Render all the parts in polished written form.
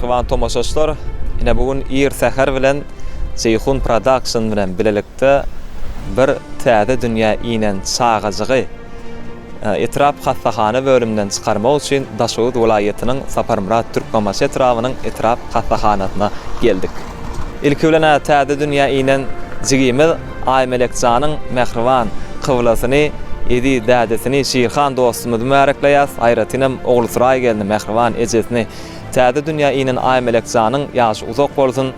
Mähriban tomaşaçylar, ine bu gün ir säher bilen Jeýhun Production bilen bilelikde bir täze dünýä inen çagajygy etrap hassahana bölüminden çykarmak üçin Daşoguz welaýatynyň Saparmyrat Türkmenbaşy etrabynyň etrap hassahanasyna geldik. Ilki bilen-ä täze dünýä inen jigimiz Aýmelek janyň mähriban kyblasyny, eziz dädesini Şirhan dostumyzy mübärekleýäs, aýratynam Ogulsuraý gelni, mähriban ejesini. Täze dünýä inen Aýmelek janyň ýaşy uzak bolsun,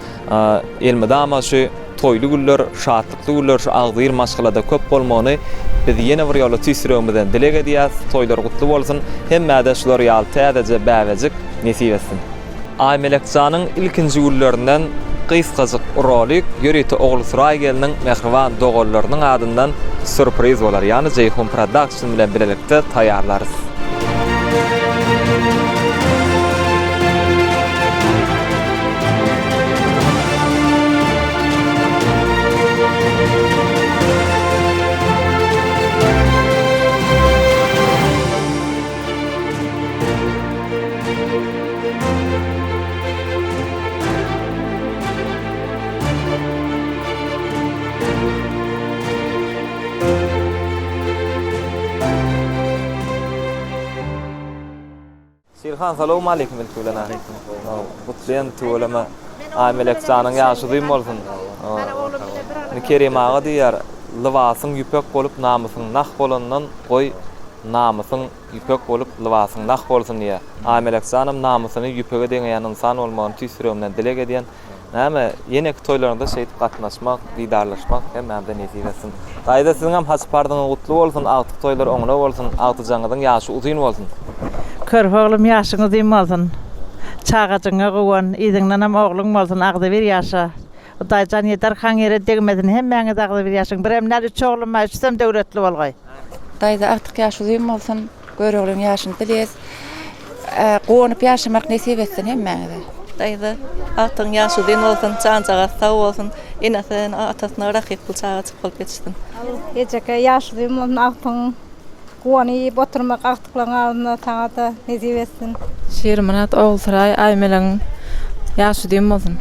elmydama şu toýly günler, şatlykly günler şu agzybir maşgalada köp bolmagyny biz ýene bir ýola tüýs ýüregimizden dileg edýäs. Toýlar gutly bolsun, hemmä-de şular ýaly täzeje bäbejik nesip etsin. Aýmelekjanyň ilkinji günlerinden gysgajyk rolik ýörite Ogulsuraý gelniň mähriban doganlarynyň adyndan sýurpriz bolar, ýagny Jeýhun Production bilen bilelikde taýýarlarys. Şirhan salowmaleýkim ilki bilen. Gutlaýan tüweleme. Aýmelek janyň ýaşy uzyn bolsun. Indi Kerim aga diýýär, lybasyň ýüpek bolup namysyň nah bolandan goý namysyň Ýüpek bolup, lybasyň nah bolsun diýýär. Aýmelek janam namysyny ýüpege deňeýän ynsan bolmagyny tüýs ýüregimden dileg edýän. Näme, ýeneki toýlaryňyzda şeýdip gatnaşmak, didarlaşmak hemmämize nesip etsin. Daýza siziňem haj parzyňyz gutly bolsun, agtyk toýlar oňuna bolsun, agtyjagyňyzyň ýaşy uzyn bolsun. Körpe oglum ýaşyň uzyn bolsun. Çagajygyňa guwan, yzyňdanam ogluň bolsun, agzybir ýaşa. Hudaýjan ýeder haň ýere degmesin hemmäňiz agzybir ýaşaň birem däl üç oglum bar üçüsem döwletli bolgaý. Daýza agtyk ýaş uzyn bolsun Göroglyň ýaşyny bilýäs guwanyp ýaşamak nesip etsin hemmäňize. Daýza agtygyň ýaşy uzyn bolsun janjagaz sag bolsun enesine atasyna rahyply çagajyk bolup ýetişsin. Ejeke ýaş uzyn bolsun agtygyň Guwanyp oturmak agtyklaryň arasynda saňa-da nesip etsin. Şirmyrat Ogulsuraý Aýmelegiň ýaşy uzyn bolsun.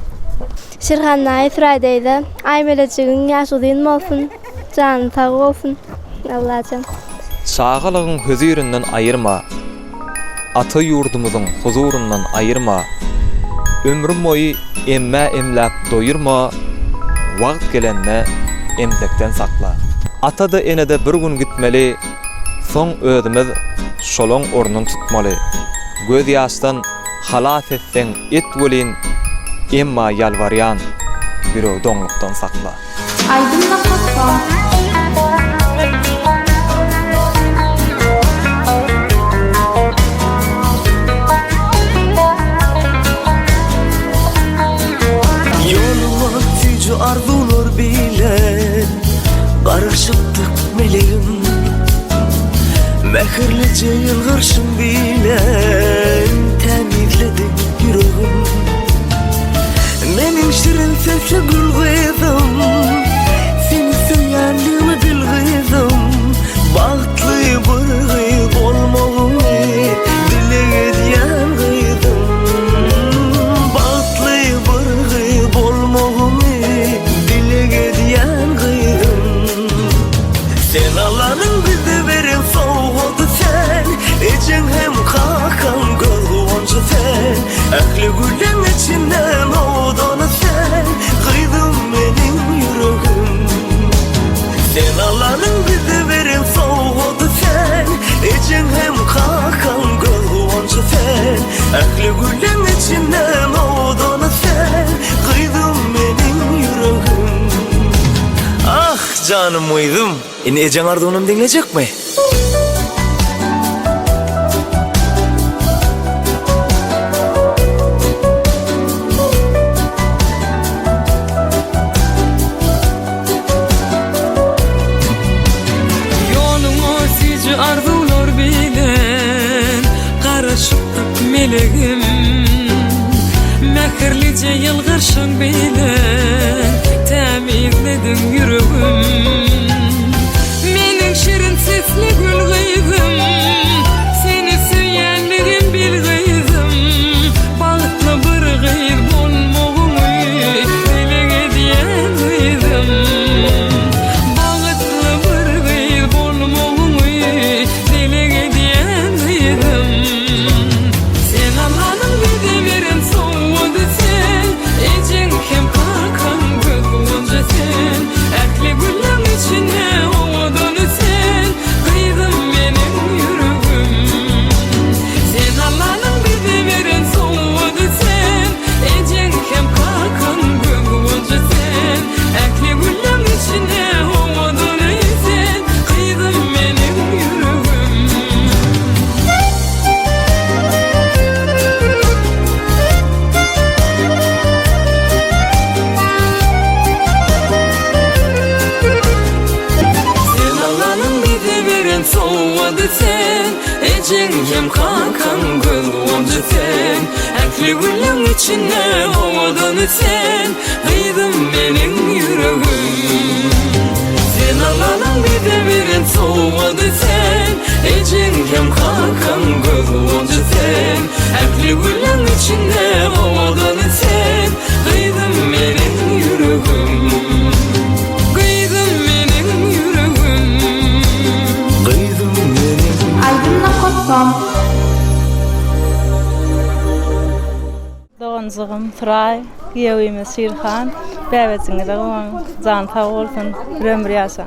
Şirhan daýy Suraý daýza Aýmelejigiň ýaşy uzyn bolsun jany sag bolsun Allajan. Çagalygyň hözirinden aýyrma, Ata ýurdumyzyň huzuryndan aýyrma, Ömrüm boýy emmä emläp doýurma, Wagt gelende emzekden sakla. Ata-da ene-de bir gün gitmeli, Soň özümiz şolaň ornun tutmaly. Gözýaşdan halas etseň et welin, Emma ýalbarýan, ýüregi doňlukdan sakla. Aýdym nokatkom. Ýoluňa süýji arzuwlar bilen Garaşypdyk melegim Mähirlije ýylgyrşyň bilen Tämizlediň ýüregim Meniň şirin sesli gül gyzym Seni söýýänligimi bil gyzym Bagtly bir gyz bolmagyňy Dileg edýän gyzym Bagtly bir gyz bolmagyňy Dileg edýän gyzym Sen Allanyň bize beren sowgady sen Ejeň hem kakaň göz guwanjy sen Ähli gülleň içinden owadany sen Gyzym meniň ýüregim Sen Allanyň bize beren sowgady sen Ejeň hem kakaň göz guwanjy sen Ähli gülleň içinden owadany sen Gyzym meniň ýüregim Ah janym gyzym Indi ejeň arzuwynam diňlejekmi? Ýoluňa süýji arzuwlar bilen Garaşypdyk melegim Mähirlije ýylgyrşyň bilen Tämizlediň ýüregim Meniň şirin sesli gül. sowgady sen, Ejeň hem kakaň göz guwanjy sen, Ähli gülleň içinde owadany sen, Gyzym meniň ýüregim. Sen Allanyň bize beren sowgady sen, Ejeň hem kakaň göz guwanjy sen, Ähli gülleň içinde owadany sen, Gyzym meniň ýüregim. Gyzym meniň ýüregim. Gyzym meniň. Aýdym nokat kom. Doganjygym Suraý, giýewimiz Şirhan, bäbejiňize guwan, jany sag bolsun, bir ömür ýaşa.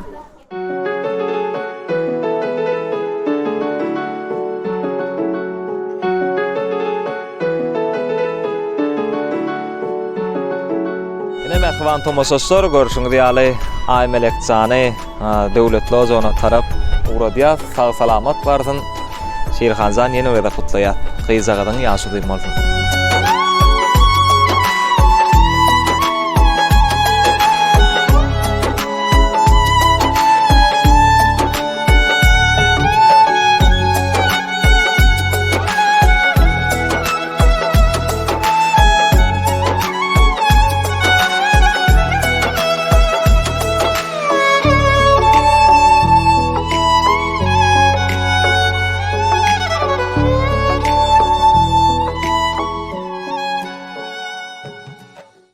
Ine mähriban tomaşaçylar, görşüňiz ýaly Aýmelek jany Döwletli ojagyna tarap ugradýas. Sag-salamat barsyn. Şirhan jan ýene bir gezek gutlaýas. Gyzjagazyň ýaşy uzyn bolsun.